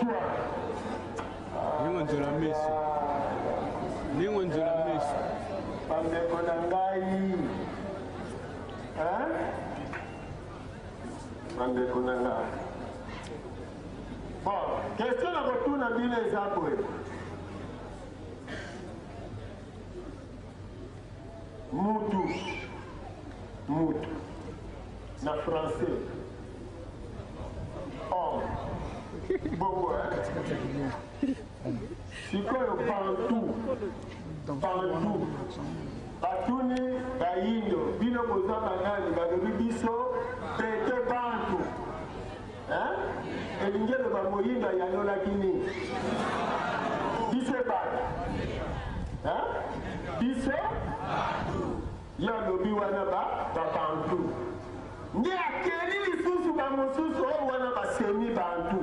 Tshwa. Ndenge nzola miso. Ndenge nzola miso. Bandeko na ngai. Hein? Bandeko na ngai. Bon, question na kotuna bino eza boye. Mutu, mutu na français homme bongo sikoyo bantu bantu batuni bayindo bino boza banani balobi biso pete bantu elingi eloba moyindo ayanolaki nini biso bato biso ye alobi wana babantu nde akeli lisusu bamosusu oyo wana basemi bantu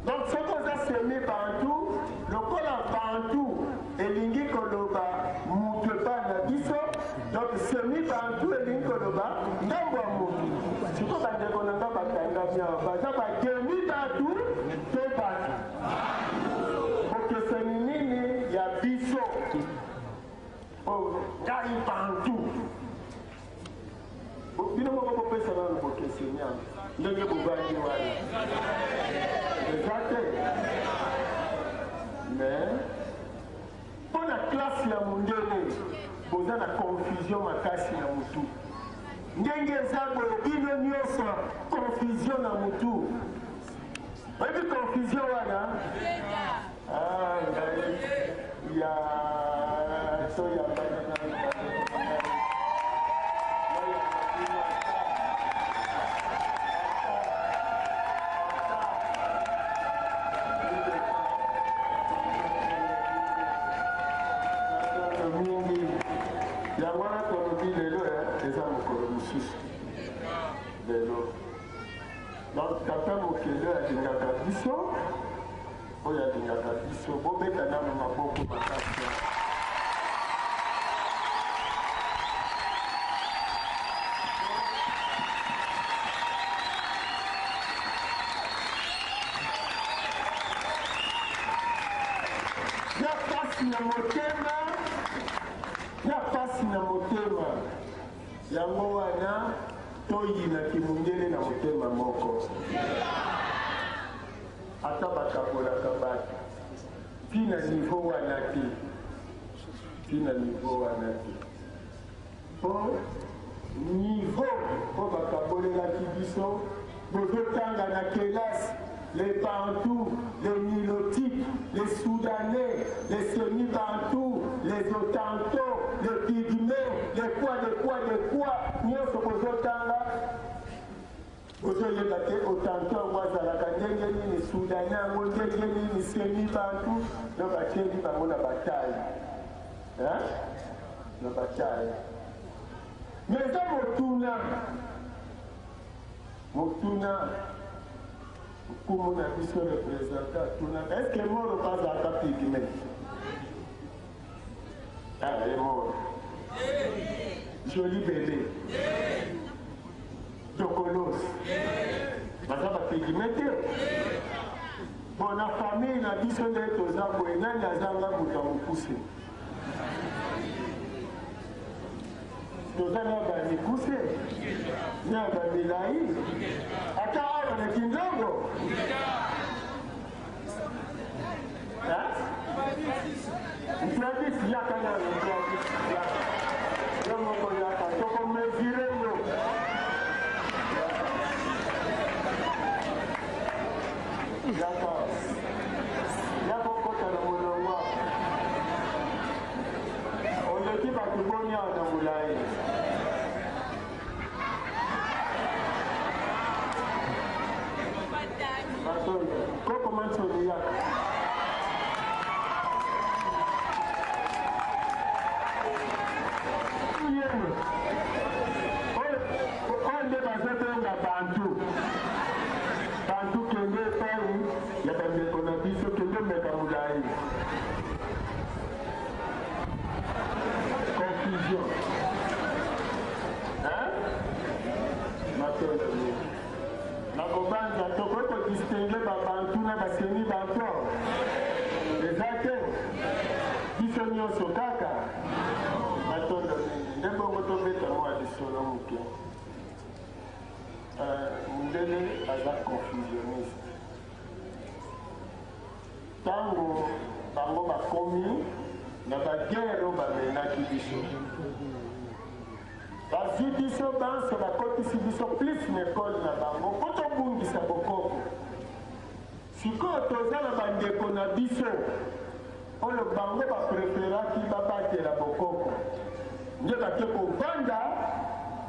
donc soki oza semi bantu lokola bantu elingi koloba mutu epai na biso donc semi bantu elingi koloba ndambo ya mutu sikoyo bandeko na nga batangami awa baza bademi batu to bato bokeseni nini ya biso oyo ngai bantu bino moko bopesa nanu bokeseni yango ndenge bobandi wana eza te mais mpo na classe ya mondele boza na confusion makasi na motu ndenge eza boye bino nyonso confusion na motu oyebi confusion wana ah, ngai ya toyamba mingi yango wana tolobi lelo eza mokolo mosusu lelo donc tata mokeli oyo alingaka biso oyo alingaka biso bobeta nano maboko makasi. Ya pasi na motema, ya pasi na motema. Yango wana toyina kimundele na motema moko. Ata bakabolaka bato ti na niveau wana te, ti na niveau wana te, po niveau oyo bakabolelaki biso bozotanga na kelasi les Bantous, les Nilotiques, les Soudanais, les semi-Bantous, les Hottentots, les Pygmées, les quoi, les quoi, les quoi, nyonso bozotanga ozoyeba te otanto yango azalaka ndenge nini soudanais yango ndenge nini semi bantu donc atieli bango na bataille na bataille mais eza motuna motuna nkumu na biso representant atunaka estce moro mpe azalaka pigme ah, ye moro joli bebe Tokolos baza bapigme te bon na famille na biso nde toza boye nani azanga moto ya mokuse toza na bamikuse na bamilai ata awa na kindongo Ntuadis yaka nano Ntuadis yaka yo moko yaka tokomesure yo yaka yaka okota na molongo oleki bato boni awa na molai Matondo. Koko Mansoni yaka. Oyo nde bazobenga bantu. Bantu kende epai ya bandeko na biso, kende meka molai. Confusion. kodistingue babantu na basemi bantu awa? Eza te? Biso nyonso kaka matondo mingi. Nde bongo tobeta mwa lisolo moke. Mundele aza confusionniste. Ntango bango bakomi na baguerre oyo bamenaki biso, bazwi biso banso, bakotisi biso plus na ekole na bango mpo tobungisa bokoko. Sikoyo toza na bandeko na biso oyo bango bapreferaki babatela bokoko, nde bake kovanda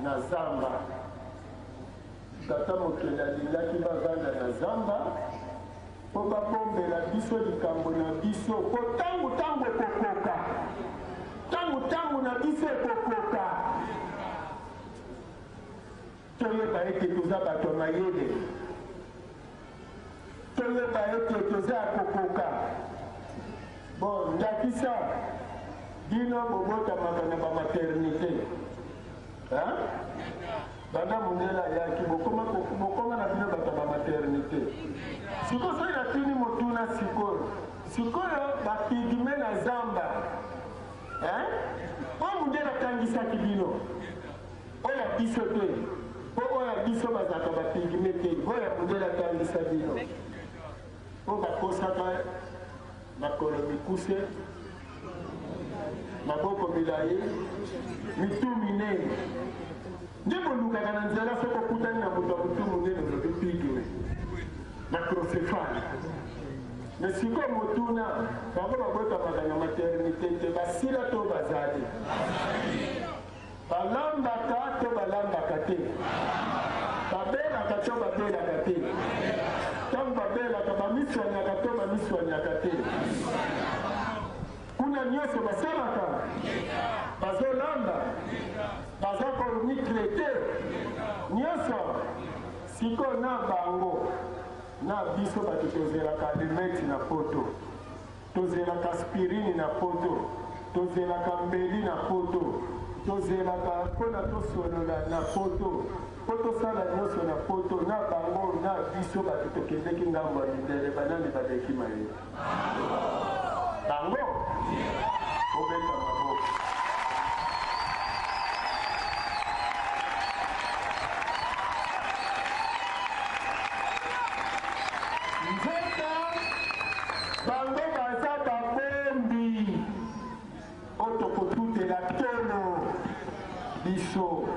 na zamba. Tata mokeli alingaki bavanda na zamba mpo babombela biso likambo na biso, mpo ntango ntango ekokoka, ntango ntango na biso ekokoka, toyeba ete toza bato ya mayele, toyeba ete toza ya kokoka. Bon, ndakisa bino bobotamaka na bamaternité, hein? Banda mundele ayaki, bokoma bokoma na bino bato ya bamaternité. Sikoyo soki natuni motuna sikoyo, sikoyo bapigme na zamba, hein? Oyo mundele atangisaki bino, oyo ya biso te, mpo oyo ya biso bazalaka bapigme te, oyo ya mundele atangisa bino, oyo bakosaka makolo mikuse, maboko milai, mitu minene. Nde bolukaka na nzela, soki okutani na moto ya motu monene olobi pigme, macrocephale. Me sikoyo motuna, bango babotamaka na maternité te, basila to bazali? Balambaka to balambaka te? Babelaka to babelaka te? Ntango babelaka, bamiswanyaka to bamiswanyaka te? Kuna nyonso basalaka, bazolamba, baza komitraite nyonso. Sikoyo na bango na biso bato tozelaka alimeti na poto, tozelaka aspirine na poto, tozelaka mbeli na poto, tozelaka mpona tosolola na poto, mpo tosala nyonso na poto. Na bango na biso bato tokendeki ngambo ya mindele, banani baleki mayele? Bango. Obeta maboko. Nzoka bango baza babombi oyo tokotutela tolo biso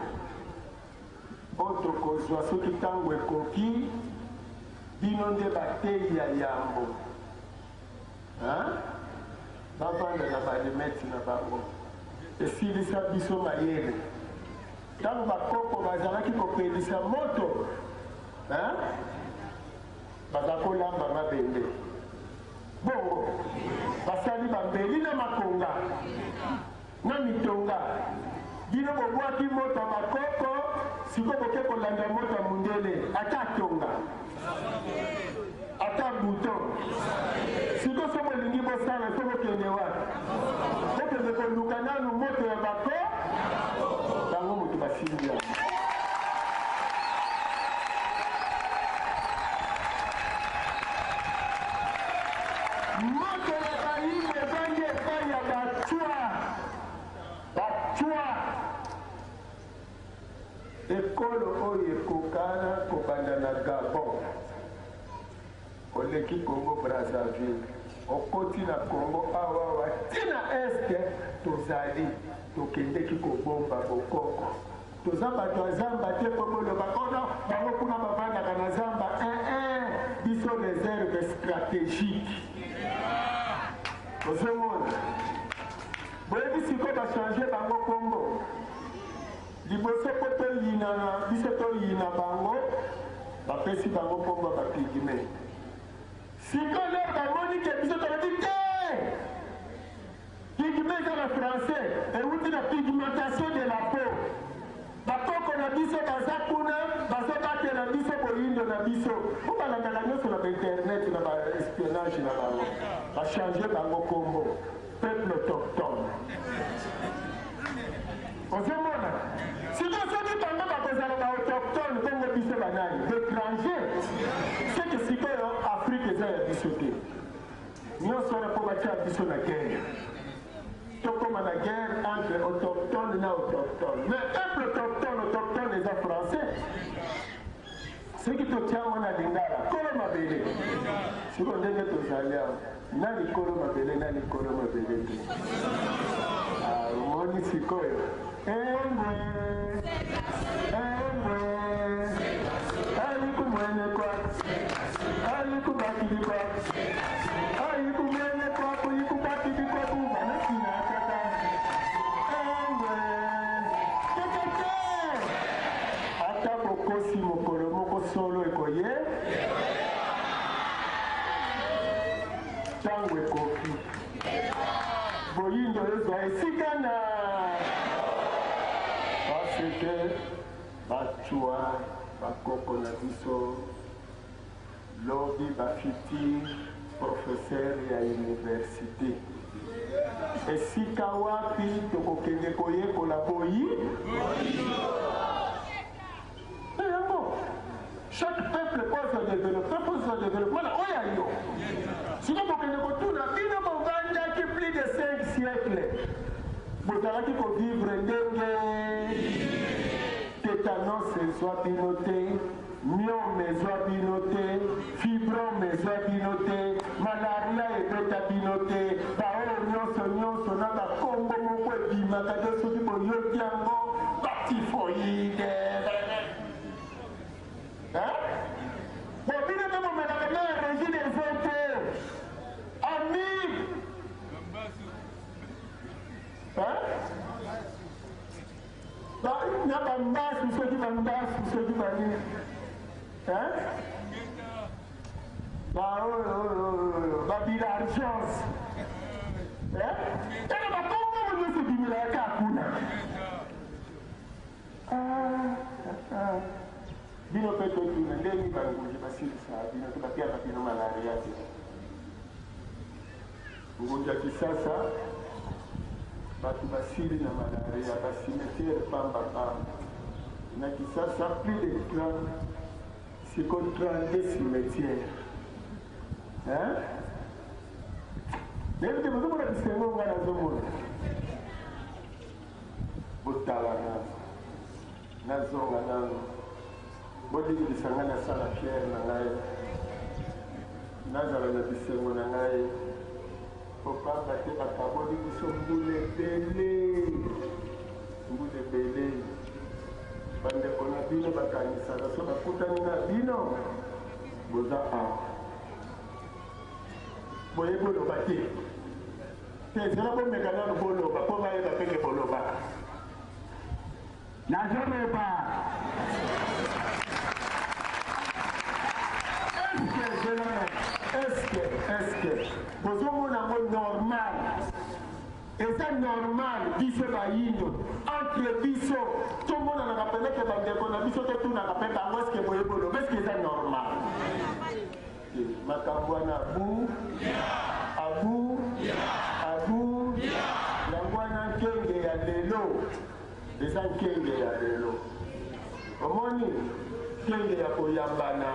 oyo tokozwa soki ntango ekoki. Bino nde bateyi ya yambo, hein? Bavanda na balimeti na bango, esilisa biso mayele. Ntango bakoko bazalaki kopelisa moto, hein? Baza kolamba mabende, bongo basali bambeli na makonga na mitonga. Bino bobwaki moto ya bakoko, sikoyo boke kolanda moto ya mundele, ata atonga ata bouton. Sikoyo so bolingi bosala, so bokende wapi? Bokende koluka nanu moto ya bako bango, moto basimbi yango. Moto ya bayindo evandi epai ya batwa, batwa. Ekolo oyo ekokana kobanda na Gabon, oleki Congo Brazzaville, okoti na Congo awa awa ti na Est, tozali tokendeki kobomba bokoko. Toza bato ya zamba te mpo boloba ono bango kuna bavandaka na zamba. Eh, biso réserve stratégique. Ozomona, boyebi sikoyo bachange bango kombo liboso mpo toyinana, biso toyina bango, bapesi bango kombo ya bapigme. Sikoyo lero bamoni ke biso tolobi te, pygmée eza na français, euti na pigmentation de la peau. Bakoko na biso baza kuna, bazobatela biso boyindo na biso, mpo balandaka nyonso na bainternet na baespionnage na bango. Bachange bango kombo peuple autochtone. Ozomona sikoyo, soki bango bakozala baautochtone, bongo biso banani? D'étranger. Seke sikoyo Sikoyo Afrique eza ya biso te. Nyonso wana mpo batia biso na guerre. Tokoma na guerre entre autochtone na autochtone. Mais peuple autochtone, autochtone eza français. Soki totia yango na lingala, kolo mabele. Sikoyo ndenge tozali awa, nani kolo mabele, nani kolo mabele te? Ah, omoni sikoyo. Engwe, engwe, ayikumwene kwa, ayikubakili kwa, ayikumwene kwa, kuyikubakili kwa, kubana sinakata. Engwe, tetete. Ata bokosi mokolo moko solo ekoye ntango ekoki boyindo ezwa esika na parce que batua bakoko na biso lobi ba futur professeur ya universite esika wapi tokokende koyekola boyi yango. Chaque peuple po azwa développement, po azwa développement na oyo ya yo. Sikoyo bokende kotuna bino bovandaki plus de 5 siècle bozalaki kovivre ndenge tetanos ezwa bino te, myome ezwa bino te, fibrome ezwa bino te, malaria ebeta bino te, baoyo nyonso nyonso na bakombo moko ebimaka te soki boyoki yango batifoide. Bo bino mpe bomelaka mai ya Régie des eaux te, amibe. Na bambasu soki bambasu soki banini baoyo babilargence tala bakombo nyonso ebimelaka kaka kuna. Bino mpe totuna ndenge bangungi basilisaka bino te, batiaka bino malaria te. Ngungi ya Kisasa bato basili na malaria, bacimetière pamba pamba na Kisasa, plus de 30 siko 32 cimetière. Nayebi te bozomona bisengo ngai nazomona. Botala nanu, nazonga nanu, bolimbisa ngai nasala fiere na ngai, nazala na bisengo na ngai, po pamba te bakaboli biso mbula ebele, mbula ebele. Bandeko na bino bakanisaka so bakutani na bino boza awa, boyebi oloba te. Te, zela bomeka nanu boloba po bayeba pe ke bolobaka. Nazoloba. Est-ce que zela nanu, est-ce que, est-ce que bozomona yango normal? Eza normal biso bayindo entre biso tomonanaka pene ke bandeko na biso totunaka pe bango est-ce que boyebi oloba, est-ce que eza normal? Makambo wana abu abu abu yango wana nkenge ya lelo eza nkenge ya lelo. Omoni nkenge ya koyambana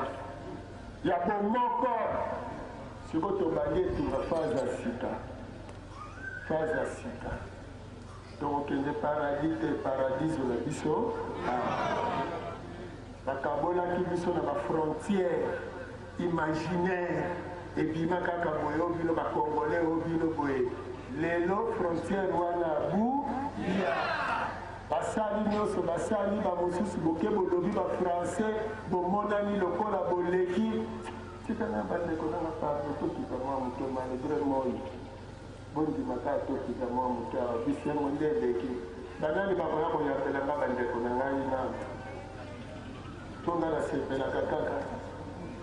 ya bomoko. Sikoyo tobandi etumba phase ya sika, phase ya sika. Tokokende paradis te, paradiso na biso bakabolaki biso na ba frontière imaginaire ebima kaka boye, oyo bino ba congolais, oyo bino boye. Lelo frontière wana bu basali nyonso basali bamosusu boke bolobi ba français bomonani lokola boleki. Tika na bandeko nanga pardon, tokita mwa moke malgré moi bondima kaka tokita mwa moke awa, bisengo nde eleki. Banani bakoya koyambela nga bandeko na ngai nano mpo nga nasepelaka kaka,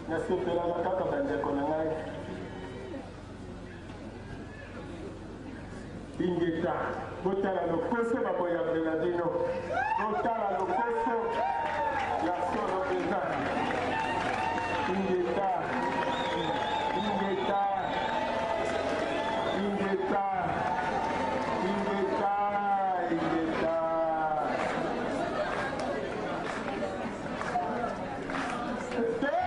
nasepelaka kaka bandeko na ngai. Ingeta, botala lokoso bakoyambela bino, botala lokoso ya solo mpenza. Ingeta, ingeta, ingeta, ingeta, ingeta. Te!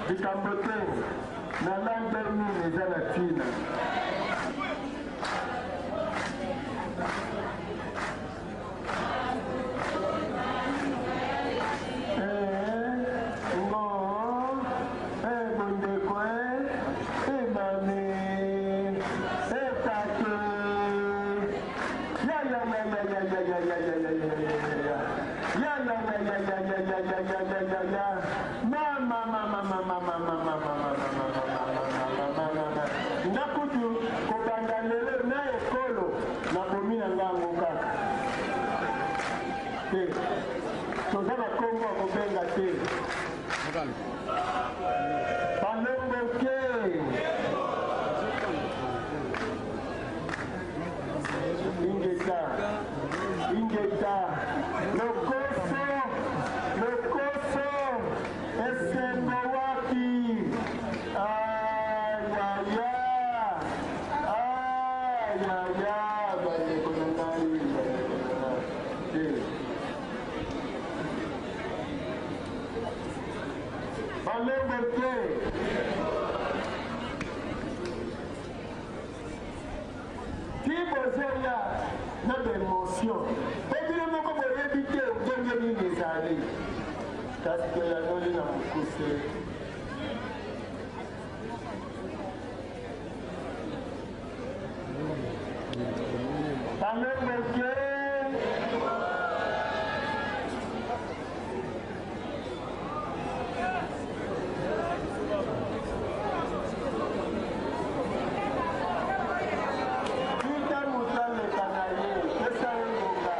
Likambo te na langue nini eza na ntina. Eh, ngo, eh, bondeko, eh, eh, mame, eh, tate. Ya, ya, ya, ya, ya, ya, ya, ya, ya, ya, ya, ya, ya, ya. Ya, ya, ya, ya, ya, ya, ya, ya, ya, ya, ya, ya. Mama, mama, mama, mama, mama, mama, mama, mama, mama, mama, mama. Nga kutu kobanda lelo na ekolo nabomi na nga yango kaka te toza na nkombo ya kobenga te balongo te ingeta ingeta lokoso lokoso esengo wapi ayaya ayaya bandeko na ngai bandeko na ngai te balongo te ti bozoya na baemotion mpe bino moko boyebi te ndenge nini ezali kasi toyanoli na mokuse balongo te tika moto aleka na ye pesa ye ngonga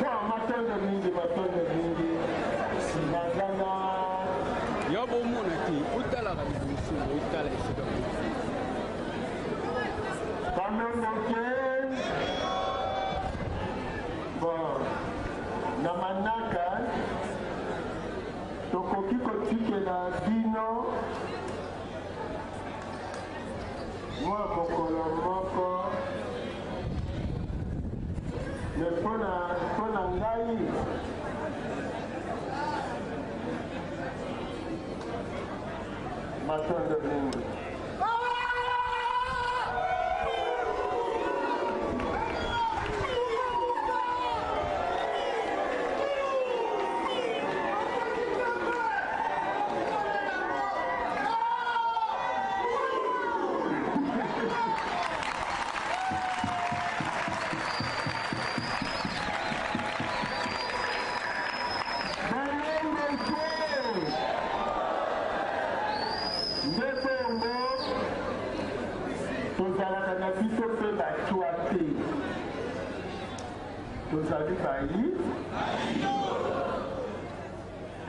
Bon, matondo mingi matondo mingi naza na yo bomona te otalaka liboso otala esika balongo te bon na manaka tokoki kotikela bino mwa mokolo moko me mpo na ngai matondo mingi balongo te nde bongo tozalaka na biso mpe batwa te tozali bayi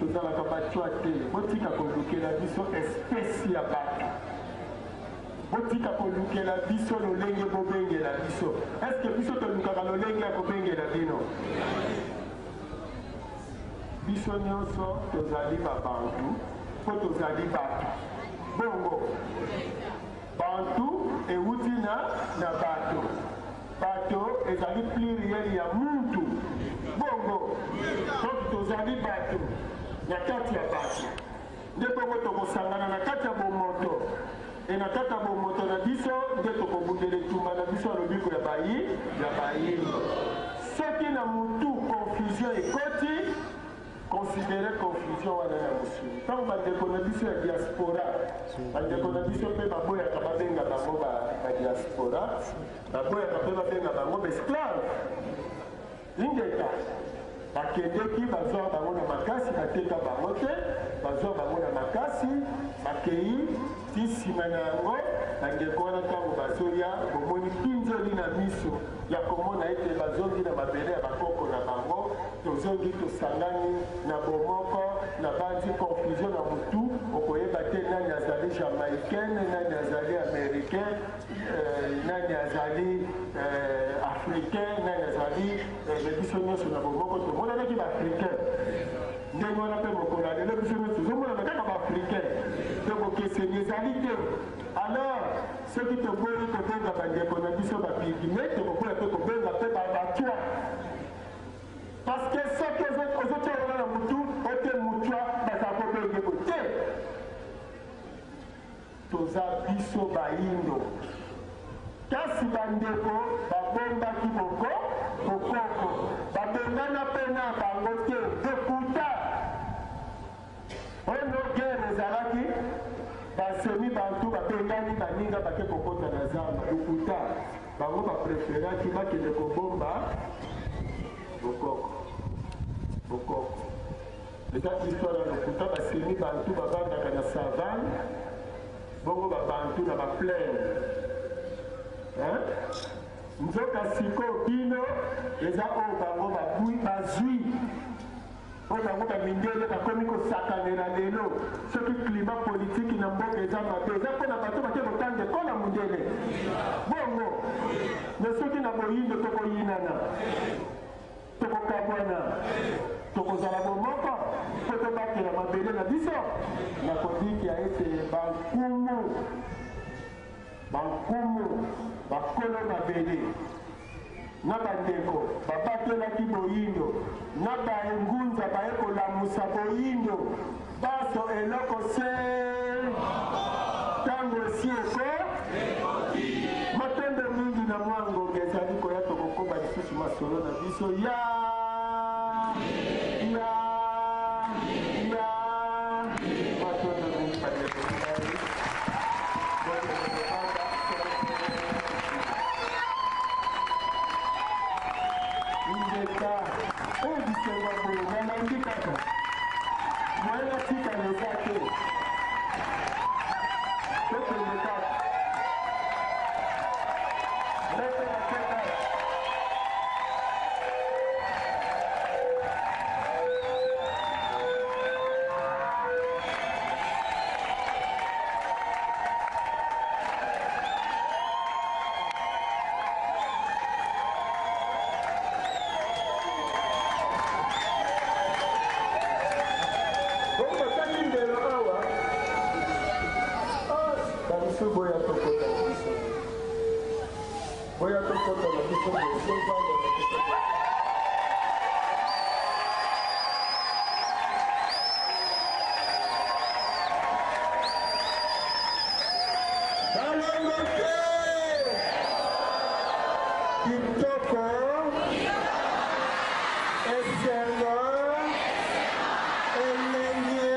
tozalaka batwa te botika kolukela biso espesi ya bato botika kolukela biso lolenge bobengela biso eske biso tolukaka lolenge ya kobengela bino biso nyonso tozali babantu mpo tozali bato bongo bantu ewuti na na bato bato ezali pluriel ya muntu bongo soki tozali bato na kati ya bato nde bongo tokosangana na kati ya bomoto e na kati ya bomoto na biso nde tokobundela etumba na biso ya lobiko ya bayi ya bayindo soki na mutu confusion ekoti considere confusion wana ya mosuni ntango bandeko na biso ya diaspora bandeko na biso mpe baboyaka babenga bango badiaspora baboyaka mpe babenga bango baesclave ingeta bakendeki bazwa bango na makasi bateka bango te bazwa bango na makasi bakei Ti nsima na yango, bandeko wana ntango bazoya, bomoni mpinzoli na miso ya komona ete bazongi na mabele ya bakoko na bango. Tozongi, tosangani na bomoko. Nabanzi confusion na mutu, okoyeba te nani azali Jamaïcaine, nani azali Americain, nani azali Africain, nani azali mais biso nyonso na bomoko tomonanaki ba Africain. Ndenge wana mpe mokolo ya lelo biso nyonso tozomonana kaka ba Africain, to bokeseni ezali te. Alors soki toboyi kobenga bandeko na biso ba pygmées, tokoboya mpe kobenga mpe ba Batwa. Parce que soki ozotia wana na mutu ote mutwa bazala kobenge bo te. Toza biso bayindo. Kasi bandeko babombaki boko bokoko babengana mpe na bango te lokuta. Oyo guerre ezalaki basemi bantu babengani baninga bake kokota na zamba lokuta. Bango ba preferaki bakende kobomba bokoko bokoko. Eza histoire ya lokuta basemi bantu bavandaka na savane bongo ba bantu na ba plaine hein? Nzoka sikoyo bino eza oyo bango babui bazui oyo bango ba mindele bakomi kosakanela lelo. Soki climat politique na mboka eza mabe eza mpo na bato bake kotanga ekole ya mundele bongo, mais soki na boyindo tokoyinana Tokokabwana, tokozala bomoko mpo tobatela mabele na biso na kolikia ete bankumu, bankumu, bakolo mabele na bandeko babatelaki boyindo na baye ngunza baye kolamusa boyindo banso eloko se ntango esi eko matondo mingi na mwa ngonga ezali koya tokokoba lisusu masolo na biso ya ya ya matondo mingi bandeko na ngai. Ingeta oyo bisengo boye nalandi kaka moyen natikala eza te tokende kaka moko na kaka. Bongo basali ndelo awa, ah, bamosusu boya tokota na biso, boya tokota na biso boye, tovanda na biso boye. Balongo te! Kitoko! Esengo! Elengi!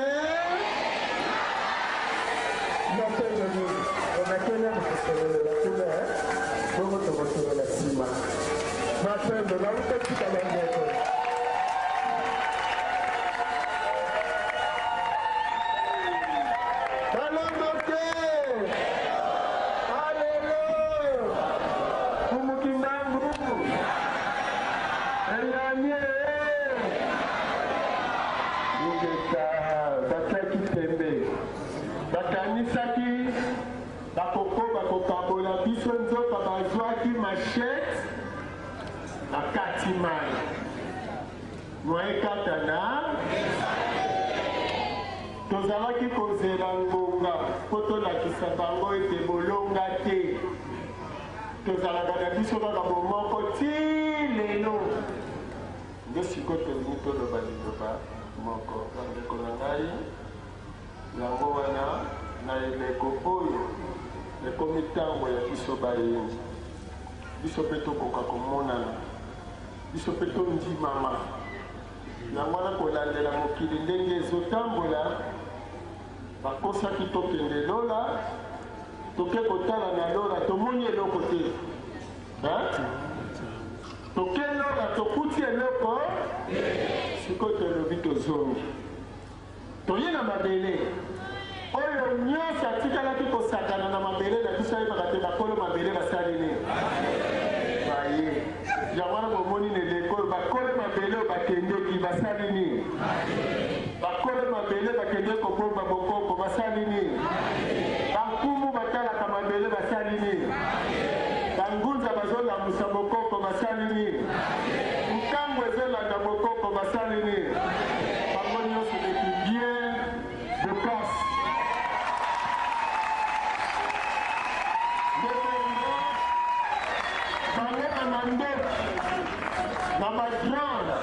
Matondo mingi. Obakeli na kosolola kuna, bongo tokosolola nsima. Matondo, nauta tika bandeko. Balongo te! Alelo! Kumu Kimbangu! Elanie! Ingeta batiaki tembe, bakanisaki bakokoba kokabola biso, nzoka bazwaki machette bakati mai moyen kata na tozalaki kozela ngonga mpo tolakisa bango ete bolonga te. Tozalaka na biso kaka bomoko ti lelo. Nde sikoyo tolingi toloba liloba moko, bandeko na ngai. Yango wana, na eleko oyo ekomi ntango ya biso bayini, biso mpe tokoka komonana, biso mpe tondimama. Yango wana kolandela mokili ndenge ezotambola, bakosaki tokende lola, toke kotala na lola, tomoni eloko te. Hein? Toke lola, tokuti eloko sikoyo tolobi tozongi. Toye na mabele. Oyo nyonso atikalaki ayebaka te bakolo mabele basali nini? Baye. Yango wana bomoni na eleko oyo bakolo mabele oyo bakendeki basali nini? Bakolo mabele bakendeki kobomba bokoko basali nini? Bankumu batalaka mabele basali nini? Bangunza bazolamusa bokoko basali nini? Ntango ezolanda bokoko basali nini? Bango nyonso beti bien bokasi. Ndeko bango na mandoki na badrone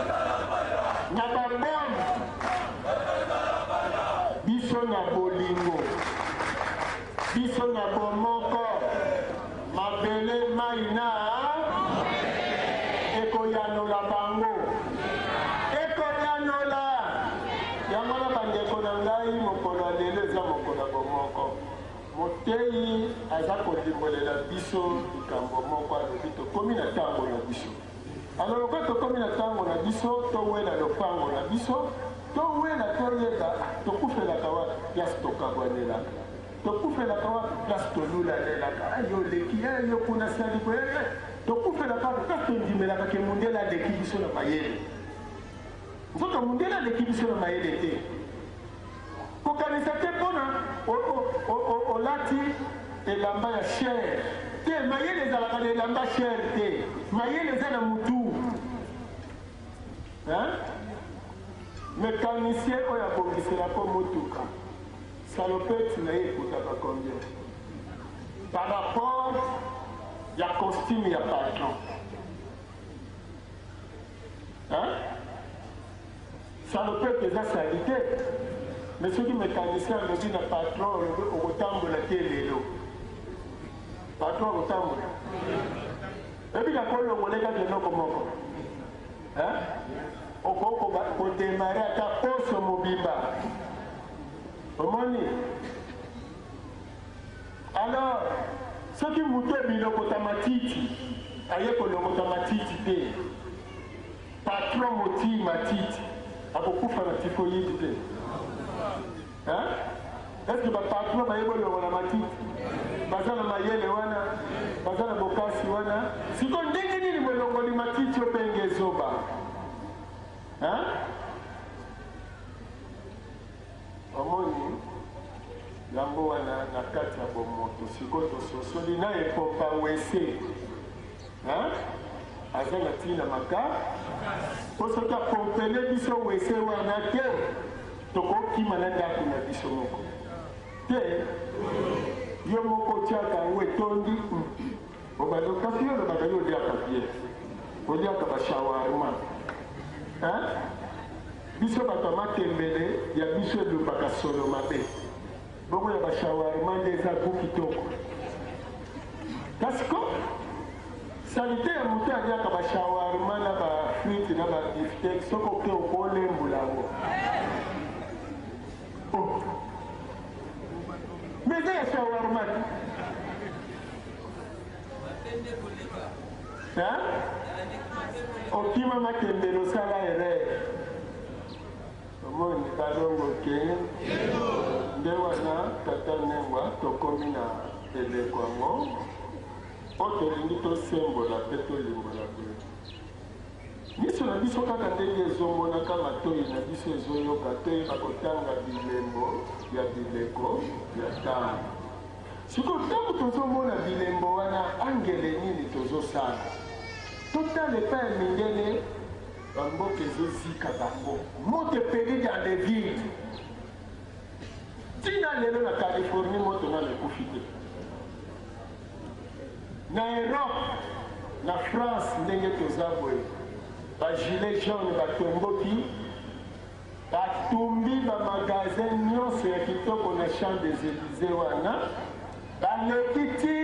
na babombe, biso na bolingo, biso na bomoko, mabele mai na ekoyanola bango, ekoyanola yango. Na bandeko na ngai, mokolo ya lelo eza mokolo ya bomoko. Moteyi aza kolimbolela biso likambo moko, alobi tokomi na ntango na biso. Alors lokola tokomi na ntango na biso, towela lopango na biso, towela toyeba tokufelaka wapi, place tokabwanelaka, tokufelaka wapi, place tolulanelaka, yo oleki yo kuna sali boye, tokufelaka wapi, place tondimelaka ke mundele aleki biso na mayele. Nzoka mundele aleki biso na mayele te. Kokanisa te mpona olati elamba ya cher te. Mayele ezalaka na elamba cher te, mayele eza na mutu. Mécanicien oyo abongiselako motuka, salopette na ye ekutaka combien par rapport ya costume ya patron? Salopette eza saleté, mais soki mécanicien alobi na patron, olobi okotambola te lelo, patron akotambola. Ebika kolongola kaka eloko moko, okoki kodémarrer ata poso mobimba. Omoni? Alors soki moto ebilokota matiti aye kolokota matiti te, patron motii matiti akokufa na typhoïde te. Est-ce bapatron baye bolongola matiti baza na mayele wana, baza na bokasi wana? Siko ndenge nini molongoli matiti obenge ezoba? Omoni yango wana na kati ya bomoto. Sikoyo tososoli na epompa wese aza na ntina maka, mpo soki apompele biso wese wana te, tokokima na ndako na biso moko te. Yo moko otiaka yango etondi, obando kasi yo olobaka yo oliaka bien, oliaka bashawarma. Biso bato ya matembele, ya biso elobaka solo mabe bongo, ya bashawarma nde eza goût kitoko. Kasi ko saleté ya moto aliaka bashawarma na bafrites na babifteck, soki oke okolembula yango. Oh. Mais eza ya shawarma te. Okima matembele, osala erreur. Omoni balongo ke nde wana tata nengwa. Tokomi na eleko yango oyo tolingi tosembola mpe tolimbola boye. Miso na biso kaka ndenge ezomonaka, matoi na biso ezoyoka, toyeba kotanga bilembo ya bileko ya ntango. Sikoyo ntango tozomona bilembo wana, angele nini tozosala? Totala epai ya mindele, bamboka ezozika bango, moto epeli dans le vide. Ntina lelo na Californie moto nano ekufi te. Na Europe, na France, ndenge toza boye, bagilets jaunes batomboki, batumbi bamagasin nyonso ya kitoko na Champ des Élysées wana. Baleki ti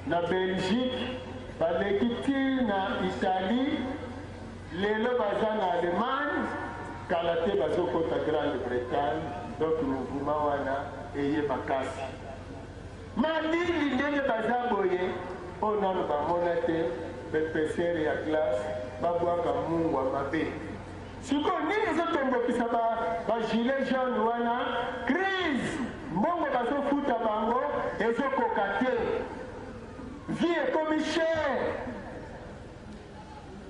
na Belgique, baleki ti na Italie, lelo baza na Allemagne, kala te bazokota Grande Bretagne. Donc mouvement wana eye makasi. Malili ndenge baza boye, oyo nano bamona te, baépaisseur ya glace babwaka mungwa mabe. Sikoyo nini ezotombokisa bagilets jaunes wana? Crise, mbongo bazofuta bango. Ezokoka te. Vie ekomi cher.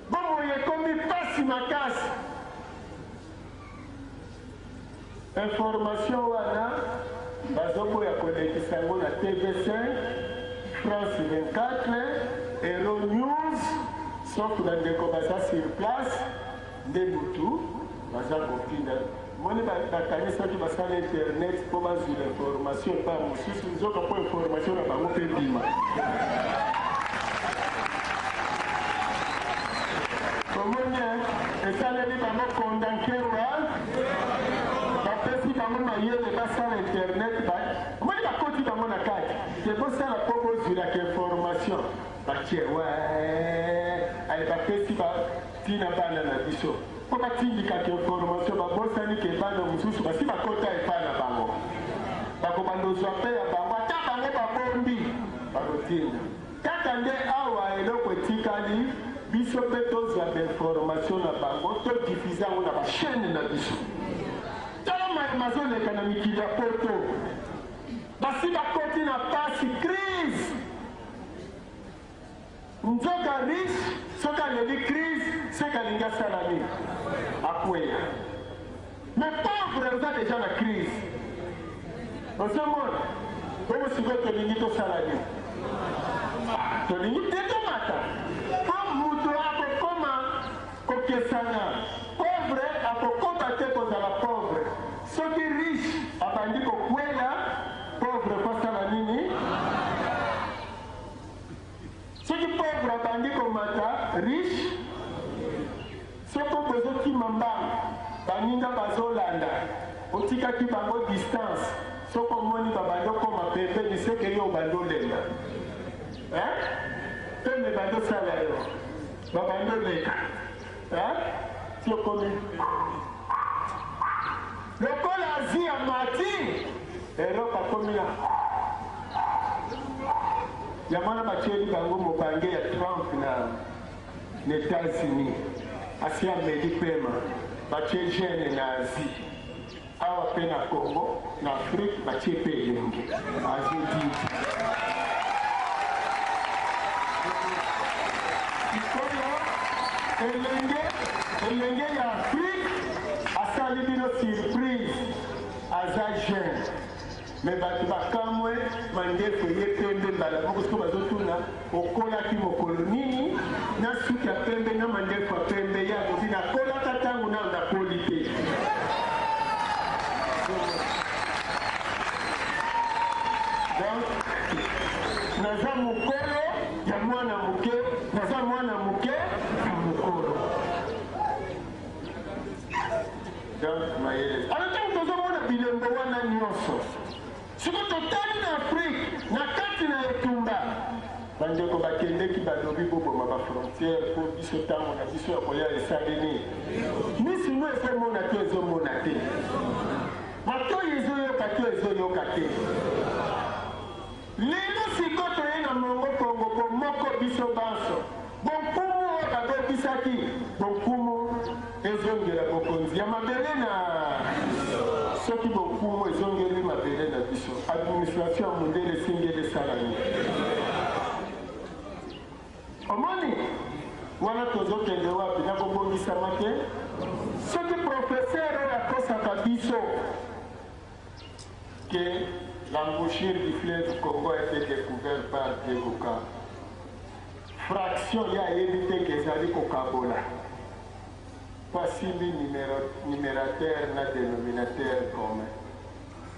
Bomoi ekomi pasi makasi. Information wana bazoboya kolekisa yango na TV5, France 24, Euro News, sauf bandeko baza sur place nde mutu baza kotinda. Moni bakanisaki basala internet mpo bazwila information epai mosusu, nzoka mpo information na bango mpe ebima. Omoni esaleli bango kondankewa, bapesi bango mayele basala internet, omoni bakoti bango na kati te bosala mpo bozwilaka information, batie we ale bapesi ntina bana na biso mpo batindikaka information, babosani ke bana mosusu basi bakota epai na bango, bakobanda ozwa mpe ya bango, ata bango babombi bakotinda kaka. Nde awa eloko etikali biso mpe tozwa bainformation na bango, todiffuse yango na bachaîne na biso. Tala maye mazoleka na mikili ya poto, basi bakoti na pasi, crise. Nzoka riche soki aleli crise, soki alingi asala nini, akweya. Mais pauvre oza deja na crise, ozomona bongo. Sikoyo tolingi tosala nini? Tolingi te tomata mpo moto akokoma kokesana. Pauvre akokoba te kozala pauvre. Soki riche abandi kokwela, pauvre kosala nini? Soki pauvre abandi komata, riche, soko bozokima mbangu, baninga bazolanda, otikaki bango distance, soki omoni babandi okoma pembeni, seke yo obandi olemba, pembe bandi osala yo, babandi oleka ti okomi lokola Asie amati, Europe akomi na yango wana. Batieli bango mobange ya Trump na États-Unis, asi ameli pema, batie jeune na Asie. Awa mpe na Congo, na Afrique, batie mpe elenge azodidi. Sikoyo elenge ya Afrique asali bino surprise, aza jeune, me bato bakamwe, mandefu eye pembe mbala moko. Sikoyo bazotuna: okolaki mokolo nini na suki ya pembe na mandefu ya pembe? Ye akoki: nakolaka ntango nano nakoli te. Donc naza mokolo ya mwana moke, naza mwana moke ya mokolo. Donc mayele alors, ntango tozomona bilembo wana nyonso, siko totali na Afrique, na kati na etumba, bandeko bakendeki, balobi boboma bafrontière mpo biso ntango na biso ya koya esali nini? Misino ezomona te, ezomona te, matoi ezoyoka te, ezoyoka te. Lelo siko toye na mongo Kongo, bomoko biso banso, bonkumu oyo babebisaki, bonkumu ezongela bokonzi ya mabele na. Soki bonkumu ezongeli mabele na biso, administration ya mondele esengeli esala nini? Omoni wana tozokende wapi na kobongisama te? Soki professeur oyo akosaka biso que l'embouchure du fleuve Congo a été découverte par Diego Cão, fraction ye ayebi te ke ezali kokabola, po asimbi numérateur na dénominateur commun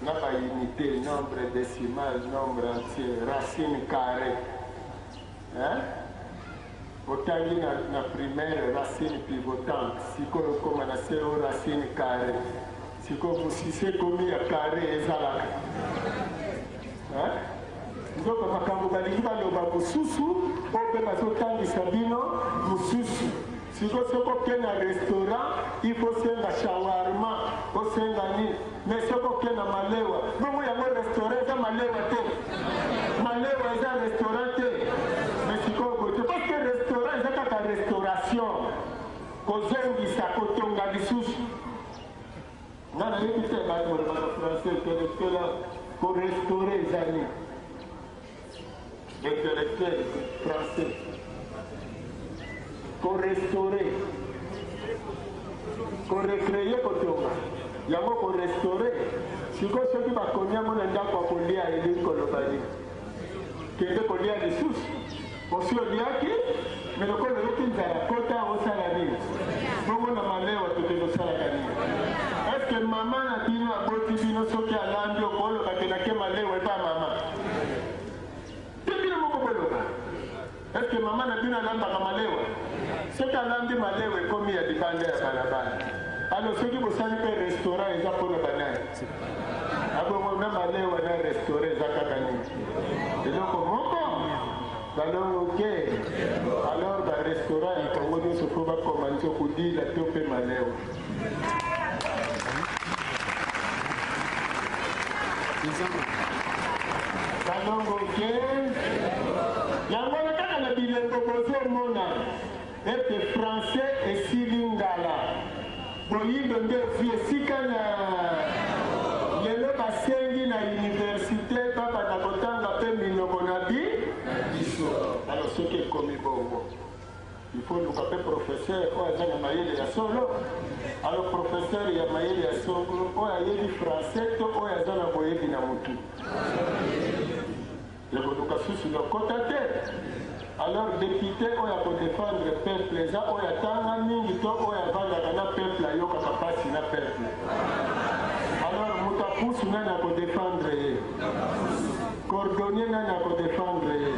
na baunité, nombre décimal, nombre entier, racine carré, hein? Otangi na primaire racine pivotante, sikoyo okóma na se o racine carré. Sikoyo mosise ekomi ya carré, ezalaka nzoka makambo balingi baloba mosusu, oyo mpe bazotangisa bino mosusu. Sikoyo soki oke na restaurant, il faut senga shawarma, osenga nini, mais soki oke na malewa bongo, yango restaurant eza malewa te, malewa eza restaurant te. Mais sikoyo boye te, parce que restaurant eza kaka restauration, kozongisa, kotonga lisusu. Nga nayebi te, bato balobaka français intellectuel, korestaurer eza nini? Intellectuel français. Ko restaurer. Ko recreer kotonga. Yango ko restaurer. Sikoyo soki bakomi yango na ndako ya kolia elingi koloba nini? Kende kolia lisusu. Osi oliaki, me lokola oyoki nzala, kota osala nini? Bongo na malewa tokende osalaka nini? Eske mama na bino aboti bino soki alambi okoloba ke nake malewa epa mama? Te bino moko boloba. Eske mama na bino alambaka malewa? Soki alambi malewa ekomi ya libanda ya balabala. Alors soki bosali mpe restaurant eza mpona banani? Abongo na malewa na restaurant eza kaka nini? Eloko moko balongo ke. Alors ba restaurant ya Congo nyonso fo bakoma nzoku dila to mpe malewa. Balongo ke. Yango wana kaka na bilembo bozomona ete français esili ngala. Boyindo nde ezwi esika na lelo basengi na universite babanda kotanga mpe minoko na bi biso. Alors soki ekomi bongo il faut luka mpe professeur oyo aza na mayele ya solo. Alors professeur ya mayele ya solo oyo ayebi français to oyo aza na boyebi na motu ya koluka susu lokota te. Alors député oyo akodefendre peuple eza oyo atanga mingi to oyo avandaka na peuple ayokaka mpasi na peuple? Alors moto apusu nani akodefendre ye? Cordonnier nani akodefendre ye?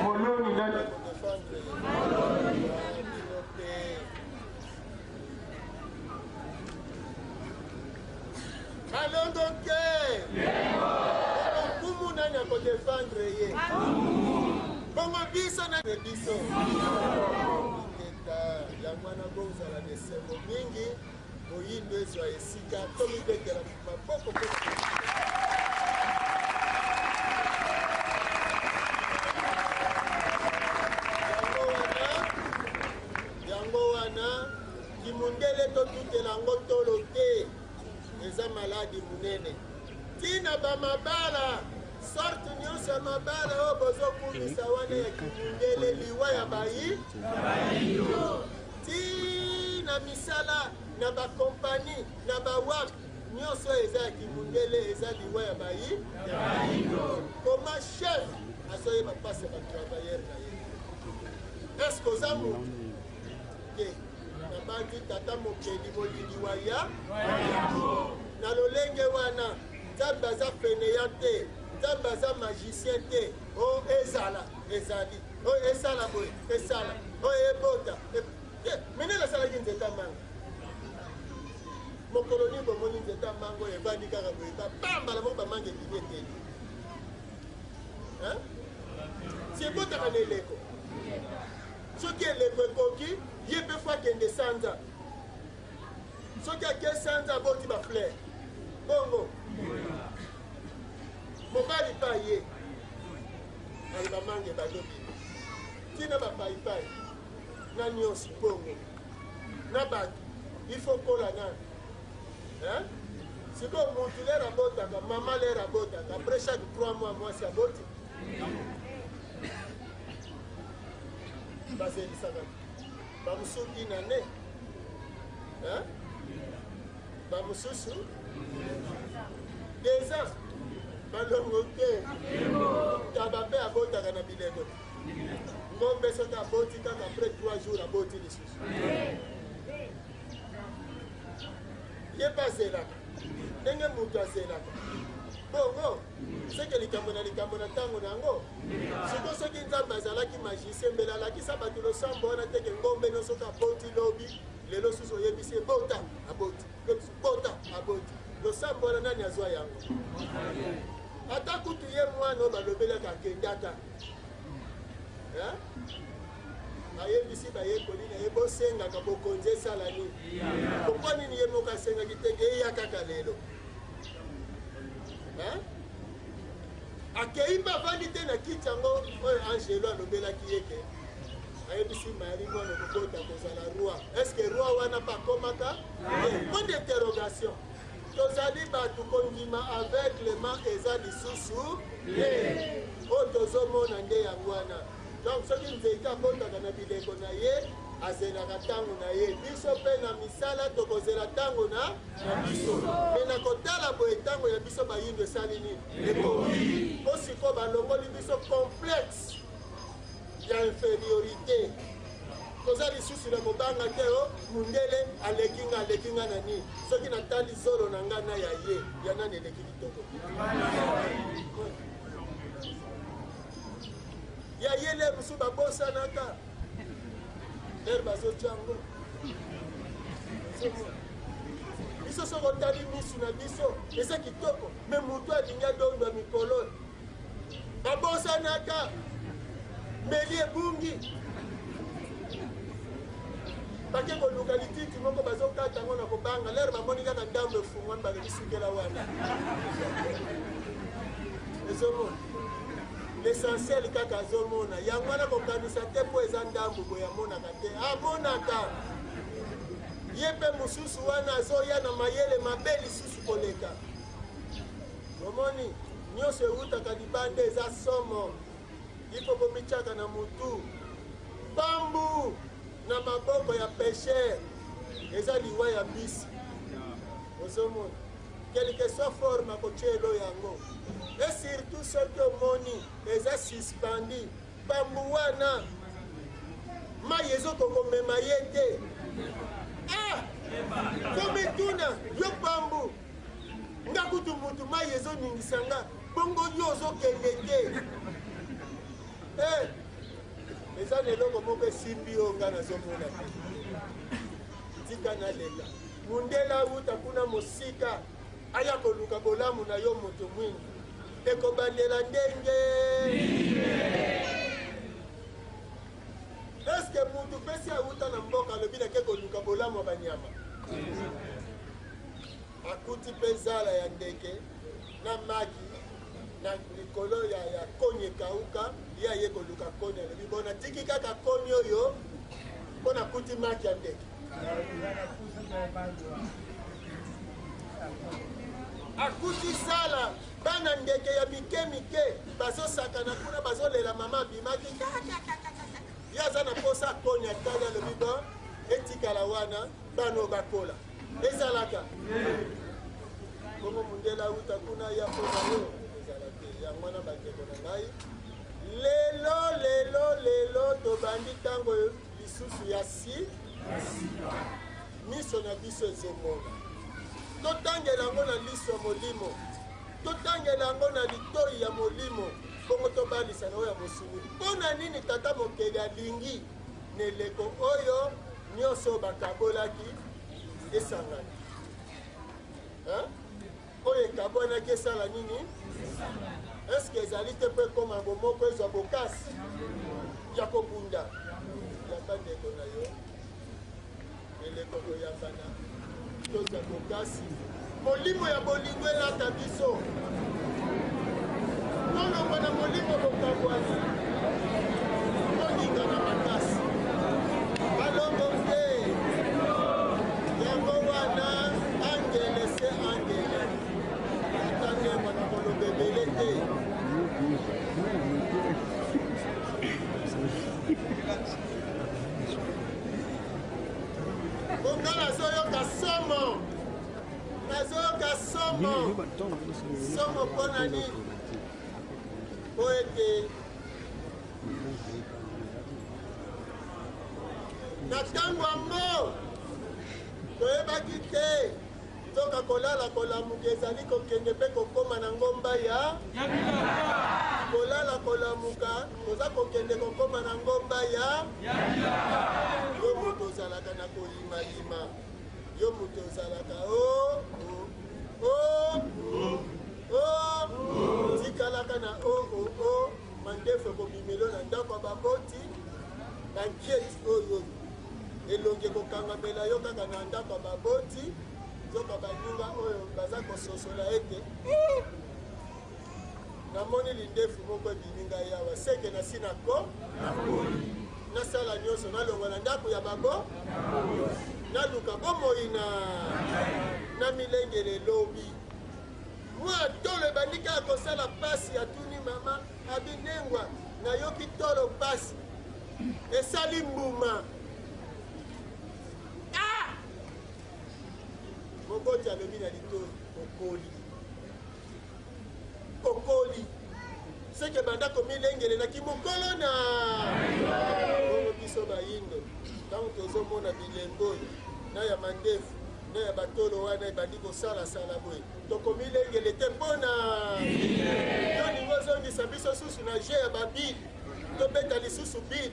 Moloni nani akodefendre ye? Balongo ke nkumu nani akodefendre ye? Bongo biso na biso ingeta. Yango wana bozala na esengo mingi, moyindo ezwa esika, tomibetela maboko mpo yango wana kimundele totutela yango tolo te, eza maladi munene. Ntina bamabala, sorte nyonso ya mabala oyo bozokumisa wana ya kimundele, liwa ya bayi ntina misala na bakompani na bawap nyonso eza ya kimundele, eza liwa ya bayi. Koma chef azoyeba mpasi ya batravailleur na ye? Est-ce oza motu te? Nabandi tata mokeli molingi waya na lolenge wana. Nzambe aza feneya te, Nzambe aza magicien te. O ezala ezali, o esala boye esala, o ebota te. Mene nasalaki nzete ya manga mokolo nini? Bomoni nzete ya manga oyo evandi kaka boye, bambala moko bamanga ebimi eteli? Si ebotaka na eleko, soki eleko ekoki, ye mpe fo akende sanza. Soki ake sanza, aboti bafleur. Bongo mobali mpe aye aloba manga ebandobima ntina bapaipai na nyonso. Bongo na bato il faut kola nani? Sikoyo mutu lere abotaka, mama lere abotaka après chaque 3 mois, mwasi aboti, bazelisaka bamosusu une année, bamosusu 2 ans. Balongo te. Taba mpe abotaka na bileko. Ngombe soki aboti kaka après 3 jours aboti lisusu. Ye mpe azelaka ndenge moto azelaka. Bongo seke likambo na likambo na ntango na yango. Siko soki Nzambe azalaki magicien, mbele alakisa bato losambo wana teke ngombe no soki aboti lobi, lelo susu oyebisi ye bota, aboti, lobi bota, aboti. Losambo wana nani azwa yango? Ata kutu ye mwana oyo balobelaka akendaka, ayebisi bayekoli na ye bosengaka bokonzi esala nini? Mpo nini ye moko asengaki teke eya kaka lelo? Akei mpe avandi te na kiti yango oyo angelo alobelaki ye ke ayebisi Marie mwana okobota kozala roi. Est-ce roi wana mpe akomaka? Point d'interrogation. Tozali bato kondima aveuglement eza lisusu te. Oyo tozomona nde yango wana. Donc soki nzete akotaka na bileko na ye, azelaka ntango na ye. Biso mpe na misala tokozela ntango na biso. Me na kotala boye ntango ya biso bayindo esali nini? Ekoki. Mpo sikoyo balongoli biso complexe ya inferiorite. Toza lisusu na kobanga te o mundele aleki nga aleki nga na nini? Soki natali zolo na nga na ya ye, ya nani eleki kitoko? Ya ye le mosusu babosanaka lere bazotya yango. Biso soki otali misu na biso eza kitoko, me motu alingi adondwa mikolo babosanaka mbeli ebungi bake koluka lititi moko bazokata yango na kobanga lere bamoni kaka ndambo efungwami balobi sukela wana ezomona l'essentiel kaka azomona yango wana kokanisa te mpo eza ndambo boye amonaka te amonaka ye mpe mosusu wana azoya na mayele mabe lisusu koleka Omoni, nionso ewutaka libanda eza somo. Il faut bomitiaka na mutu. Pambu na maboko ya pecheur eza liwa ya mbisi. Ozomona, quelque soit forme akotielo yango. Et surtout soki omoni eza suspendu, pambu wana mai ezokoka komema ye te. Ah! Komituna yo pambu Nga kutu mutu mayi ezo ningisa nga bongo yo ozo kende te eh eza na eloko moko esimbi oyo nga nazomona te tika naleka mundele awuta kuna mosika aya koluka bolamu na yo moto mwindu ekobandela ndenge eske mutu pesi awuta na mboka alobi nake koluka bolamu ya banyama Akuti mpe zala ya ndeke na maki na likolo ya, ya koni ekauka. Ye aye koluka koni, alobi bo natiki kaka koni oyo mpo nakuti maki ya ndeke. Akuti zala bana ndeke ya mike mike bazosakana kuna, bazolela mama abimaki. Ye aza na posa koni, atali alobi bo etikala wana bana oyo bakola. Ezalaka bongo mundele auta kuna ya mpo na yo ezala te. Yango wana bandeko na ngai, lelo lelo lelo tobandi ntango lisusu ya si miso na biso ezomona. Totangela yango na liso ya molimo, totangela yango na litoi ya molimo, bongo tobalisa na oyo ya mosuni. Mpo na nini Tata Mokeli alingi na eleko oyo nyonso oyo bakabolaki esangana? Oyo ekabwanaki esala nini? Eske ezali te mpo ekoma bomoko, ezwa bokasi ya kobunda? Yamba ndeko na yo, eleko koyambana, tozwa bokasi, molimo ya bolingo elata biso, tolongwa na molimo bokabwani, tolingana makasi. Balongo te yango wana angele se angele, ata ndembo na koloba ebele te. Bonga nazoyoka somo, nazoyoka somo, somo mpo na nini? Mpo ete na ntango yango toyebaki te nzoka kolala kolamuka ezali kokende mpe kokoma na ngomba ya kolala kolamuka, toza kokende kokoma na ngomba ya yo moto ozalaka na koyimayima, yo moto ozalaka o o o o tikalaka na o o o mandefu ekobimelo na ndako ya baboti, bankieti oyo elongi ekokangamela yo kaka na ndako ya baboti, nzoka baninga oyo baza kososola ete namoni lindefu moko ebimi ngai awa, seke nasi nako nasala nyonso nalongwa na ndako ya babo, naluka bomoi na Namilengele lobi. Mwa tolo ebandi kaka kosala pasi, atuni mama, abi nengwa, nayoki tolo pasi. Esali mbuma. Ah! Moboti alobi na litoi, okoli. Okoli. Seke banda komilengele na kimokolo na bongo biso bayindo ntango tozomona bilembo oyo na ya mandefu na ya batolo wana ebandi kosalasala boye tokomilengele te mpo na tolingi ozongisa biso susu na jeu ya babile tobeta lisusu bile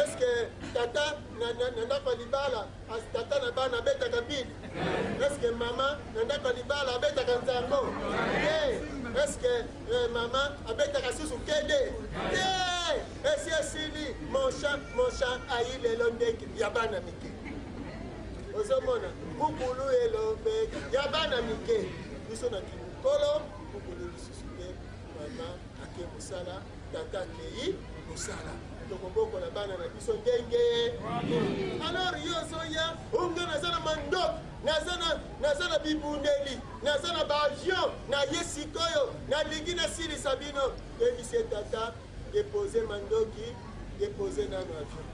eske tata na ndako ya libala tata na bana abetaka bile eske mama na ndako ya libala abetaka nzango te eske eh, mama abetaka susu kede te esi esili mon chat ayi lelo ndenge ya bana mike ozomona mukulu elobe ya bana mike biso na kimokolo mukulu lisusu te mama ake mosala tata akei mosala tokobokola bana na biso ndenge alors yo ozoya onga naza na mandoki naza na bibundeli naza na baavion naye sikoyo nalingi nasilisa bino yebisi ye tata depose mandoki depose nano avion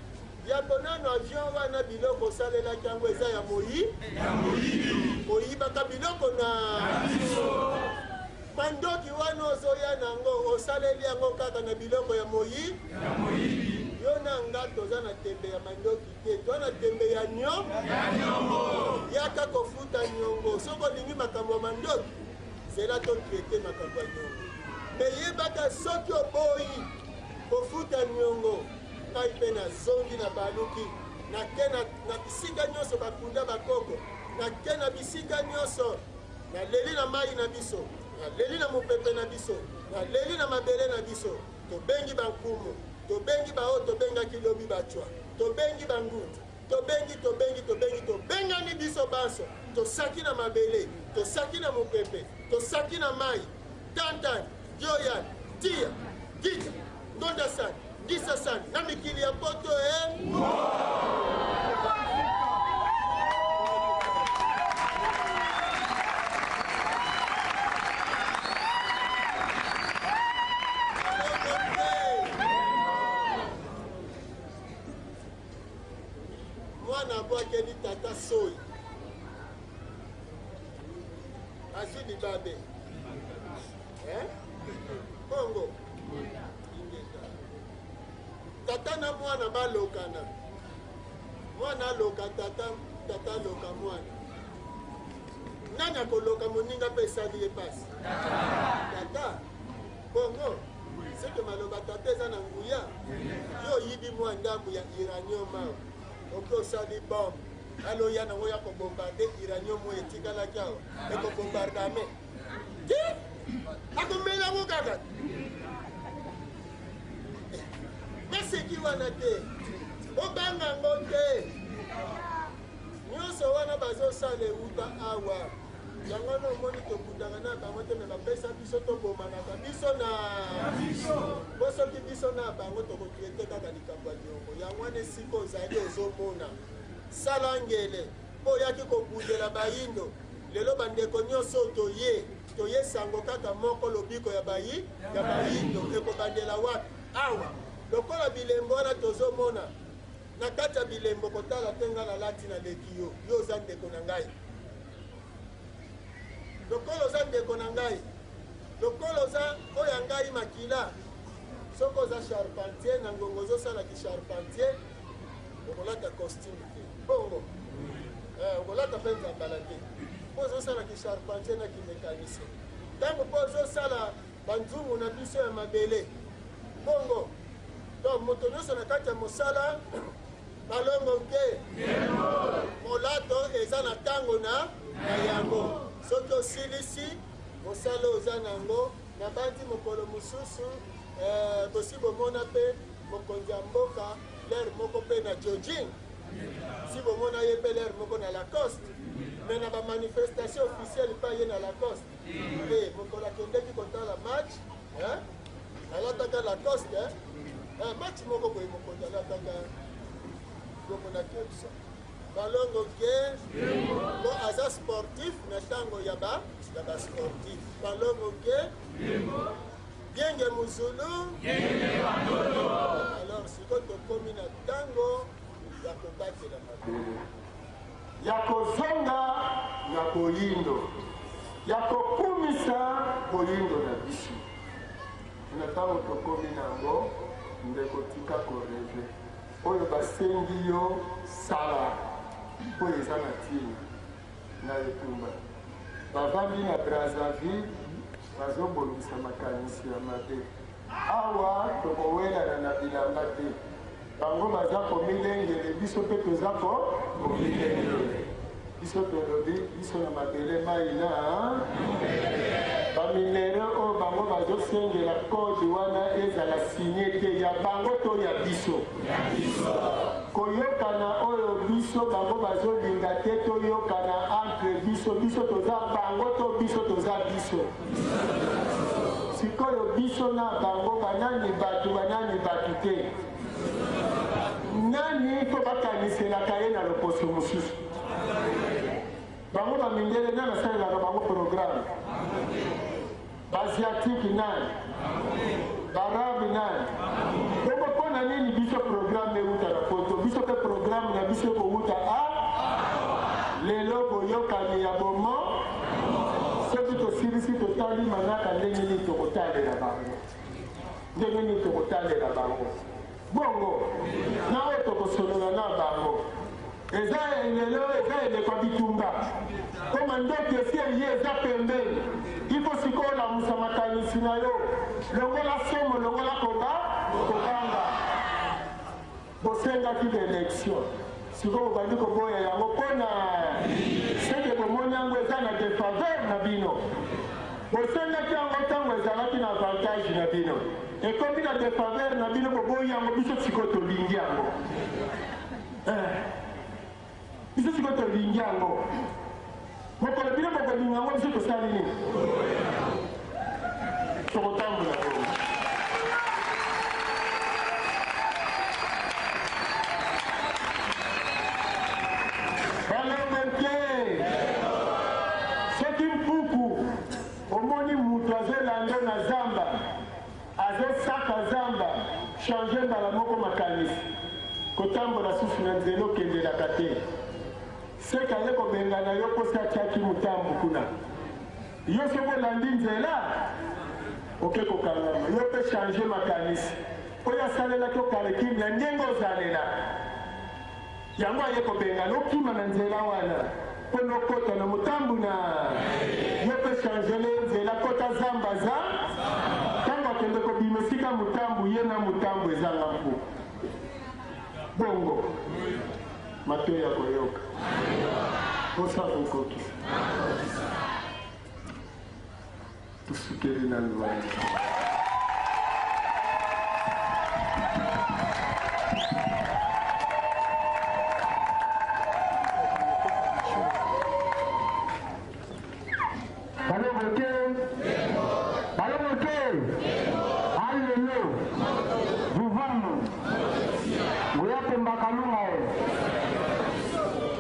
yambo nano avion wana biloko osalelaki yango eza ya moyi oyibaka biloko na mandoki wana ozoya nango osaleli yango kaka na biloko ya moyi yo na nga toza na tembe ya mandoki te toza na tembe ya nyo yaka kofuta nyongo soki olingi makambo ya mandoki zela totraite makambo ya nyongo me yebaka soki oboyi kofuta nyongo ngai mpe nazongi na baluki nake na bisika nyonso bakunda bakoko nake na bisika nyonso naleli na mai na biso naleli na mopepe na biso naleli na mabele na biso tobengi bankumu tobengi baoyo tobengaki lobi bacwa tobengi bangunza tobengi tobengi tobengi tobengani biso banso tosaki na mabele tosaki na mopepe tosaki na mai tantan dioyan tia gita ngonda sani ndisa sani na mikili ya poto e mwana abwakeli tata soi azwi libabe eh? bongo ingeta tata na mwana balokana mwana aloka tata tata aloka mwana nani akoloka moninga mpe esali ye mpasi tata bongo seke maloba tata eza na nguya yo oyibi mwa ndambo ya uranium awa oki osali bombe aloya nango ya kobombarde uranium oyo etikalaki awa ekobombardame te akomela yango kaka naseki wana te obanga yango te nyonso wana bazosala ewuta awa yango wana omoni tobundaka na bango te me bapesa biso tobomanaka biso na po soki biso na bango tokotraite kaka likambo ya niongo yango wana esika ozali ozomona sala ngele mpo oyaki kobundela bayindo lelo bandeko nyonso toye toye sango kaka moko lobiko ya bayi ya bayindo ekobandela wapi awa lokola bilembo wana tozomona na kati ya bilembo kotala te ngai nalati naleki yo yo oza ndeko na ngai lokola oza ndeko na ngai lokola oza oyo ya ngai makila soki oza charpentier na ngongo ozosala kicharpentier okolata costume te bongo eh, okolata mpe nzambala te mpo ozosala kicharpentier na kimécanicien ntango mpo ozosala banzungu na biso ya mabele bongo donc moto nyonso na kati ya mosala balongo nke molato eza na ntango na na yango soki osilisi mosala oza na yango nabanzi mokolo mosusu eh, bosi bomona mpe mokonzi ya mboka lere moko mpe na jojing si bomona ye mpe lere moko na lacoste me na bamanifestation officielle mpe aye na lacoste te mokolo akendeki kotala match eh? alataka lacoste eh? Eh, match moko boye mokonzi alataka bomonaki biso. Balongo ke po aza sportif na tango ya ba ya ba sportif. Balongo ke Genge Muzulu. Alors sikoyo tokomi na tango ya kobatela mabele, ya kozonga na boyindo, ya kokumisa boyindo na biso. Na tango tokomi na yango, ndeko tika ko rever. Oyo basengi yo sala mpo eza na tina. Na etumba, bavandi na Brazzaville bazobongisa makanisi ya mabe. Awa tokowelana na bilamba te. Bango baza komilengele, biso mpe toza ko komilengele. Biso tolobi biso na mabele mai na ba minerais oyo bango bazosengela code wana ezala signe te ya bango to ya biso. Koyokana oyo biso bango bazolinga te toyokana entre biso, biso toza bango to biso toza biso. Sikoyo biso na bango banani bato banani bato te? Nani mpo bakaniselaka ye na loposo mosusu? Bango ba mindele nani asalelaka bango programme? Baasiatike nani? Baarabe nani? Bongo mpo na nini biso programme euta na poto, biso mpe programme na biso ekowuta a lelo? Boyokani ya bomo soki tosilisi totali manaka ndenge nini tokotalela bango, ndenge nini tokotalela bango bongo na oyo tokosolola na bango. Eza lelo, eza eleko ya bitumba mpo mandoki esi eye eza pembeni. Ifo sikoyo olamusa makanisi na yo, longola somo, longola koba kobanga. Bosengaki baelection, sikoyo bobandi koboya yango mpona seke bomoni yango eza na defaveur na bino. Bosengaki yango ntango ezalaki na avantage na bino, ekomi na defaveur na bino, boboyi yango. Biso sikoyo tolingi yango. Eh, biso sikoyo tolingi yango. Mokolo bino bokolinga yango, biso tosali nini? Tokotambola bongo. Balongo te. Soki mpuku omoni moto azolanda na zamba, azosaka zamba, change mbala moko makanisi, kotambola susu na nzela okendelaka te. Seke aye kobengana yo mposi atiaki motambu kuna. Yo soki olandi nzela oke kokangama. Yo mpe change makanisi. Oyo asalelaki yo calcul na ndenge ozalela yango, aye kobengana, okima na nzela wana mpo nokota na motambu na yo. Mpe changele nzela, kota zamba za ntango akende kobima esika motambu ye na motambu ezanga mpo bongo. Matoi ya koyoka, mposa kokokisa, tosukeli nanu wana. Balongo te, balongo te, alelo vuvamu nguya pemba kalunga e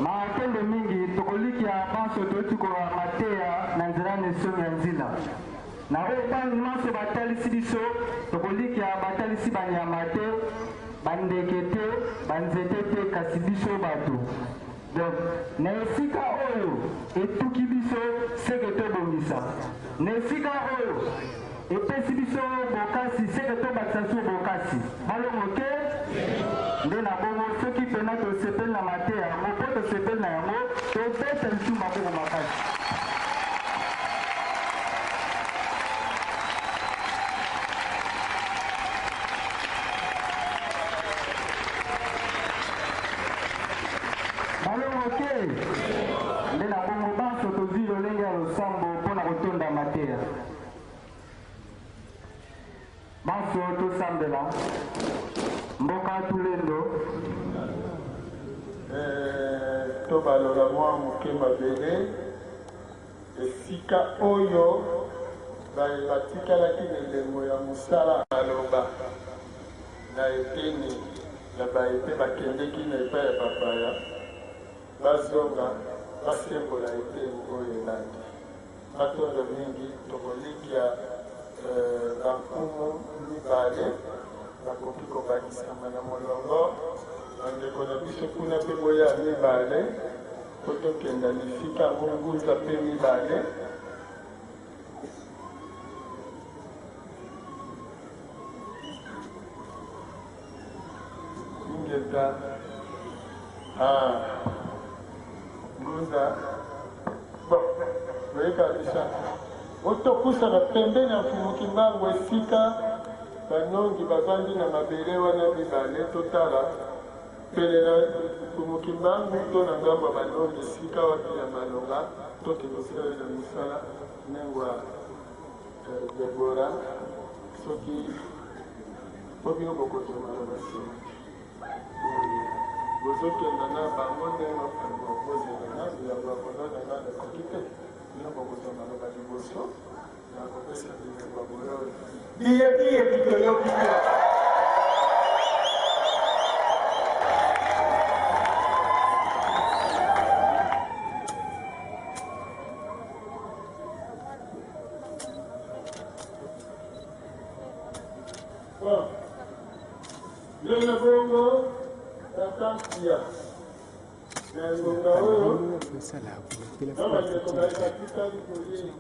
matondo mingi. Tokolikia banso toyoti kowa mateya na nzela na esomi ya nzila na oyo ntango manso batalisi biso. Tokolikia batalisi banyama te, bandeke te, banzete te, kasi biso bato. Donc na esika oyo etuki biso, seke tobongisa. Na esika oyo epesi biso bokasi, seke tobakisa so bokasi. Balongo te. Nde na bongo, soki mpena tosepeli na mateya yango, mpo tosepeli na yango, tobeta lisusu maboko makasi. Balongo te. Nde na bongo, banso tozwi lolenge ya losambo mpo na kotonda mateya. Banso tosambela mboka tulendo. Eh, tobalola mwa moke mabele esika oyo baye batikalaki na elembo ya mosala. Maloba na eteni ya baye mpe bakendeki na epai ya bapaya. Bazonga basembola eteni oyo elandi. Matondo mingi, tokolikia bankumu mibale bakoki kobakisama na molongo. Bandeko na biso kuna mpe boya mibale mpo tokenda lisika yango ngunza mpe mibale. Ingeta. Ah. Ngunza. Bon, boyeka bisa. Otopusana pembeni ya Mfumu Kimbangu esika banongi bavandi na mabele wana mibale, totala pene na Mfumu Kimbangu to na ngambo ya banongi esika wapi ya malonga tokende kosalela mosala nengwa Debora soki po bino bokozwa maloba nsima boye bozokenda na bango ndenge bozela na yango ya konana nano ekoki te bino bokozwa maloba liboso na kopesa bilembo ya boyoli biye biye bitoyoki te. Bon. Ndenge bongo tata Nsia na ngonga oyo na bandeko na ye batikali koye.